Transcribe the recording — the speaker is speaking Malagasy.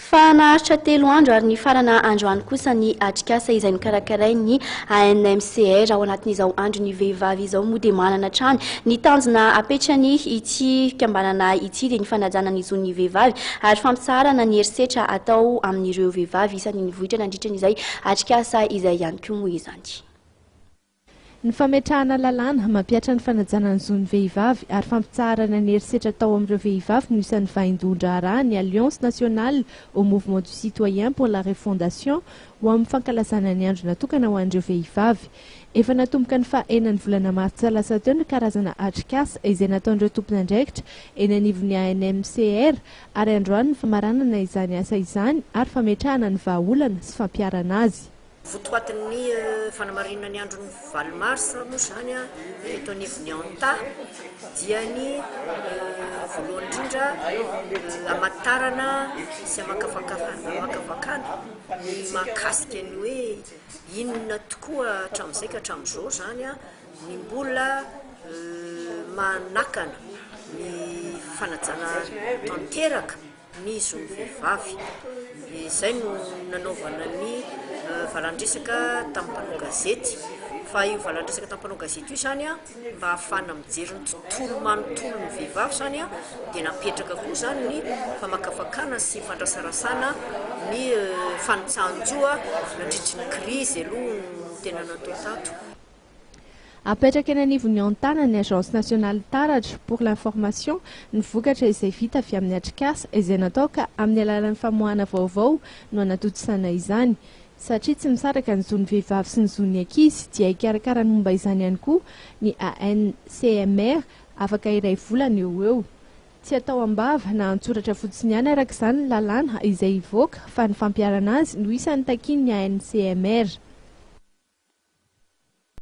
Fa naharitra 3 andro ary nifarana androany kosa ny atrikasa izay nokarakarain'ny ANMCR ao anatin'izao andro ny vehivavy izao moa dia manana trano ny tanjona apetrany ity fikambanana ity dia ny fanajana ny zon'ny vehivavy ary fampitsaharana ny herisetra atao amin'ireo vehivavy. Isan'ny nivoitra nandritra n'izay atrikasa izay ihany koa moa izany. Ny fametrahana lalàna mampihatra ny fanajana ny zon'ny vehivavy ary fampitsaharana ny herisetra atao amin'ireo vehivavy no isan'ny vaindohan-draharaha ny Alliance nationale au mouvement du citoyen pour la refondation ho amin'ny fankalazana ny andro natokana ho an'ireo vehivavy. Efa natomboka ny faha-6 ny volana martsa lasa teo ny karazana atrikasa izay nataon'ireo tompon'andraikitra eny anivon'ny ANMCR ary androany ny famaranana izany asa izany ary fametrahana ny vahaolana sy fampiharana azy. Votoatin'ny fanamarinana ny andron'ny 8 marsa moa zany a eto anivon'ny ANTA dia ny voalohany indrindra amantarana sy amakafakana ny mahakasika ny hoe inona tokoa hatramin'izay ka hatramin'izao zany a ny mbola manakana ny fanajana tanteraka ny zon'ny vehivavy. Izay no nanaovana ny valandresaka tamin'ny mpanao gazety, fa io valandresaka tamin'ny mpanao gazety io zany a mba ahafahana mijery ny tontolo manontolo ny vehivavy zany a dia napetraka koa zany ny famakafakana sy fandrasarasana ny fanitsahan-jo nandritry ny krizy aloha no tena natao tato. Apetraka eny anivon'ny ANTA ny Agence nationale Taratra pour l'information ny vokatra izay vita avy amin'ny atrikasa izay natao ka amin'ny alalan'ny famoahana vaovao no anatontosana izany. Satria tsy misaraka ny zon'ny vehivavy sy ny zon'ny ankizy dia hikarakara ny momba izany ihany koa ny ANCMR afaka iray volana eo eo. Tsy atao am-bava na an-tsoratra fotsiny ihany araka izany ny lalàna izay hivoaka fa ny fampiharana azy no isan'ny takian'ny ANCMR.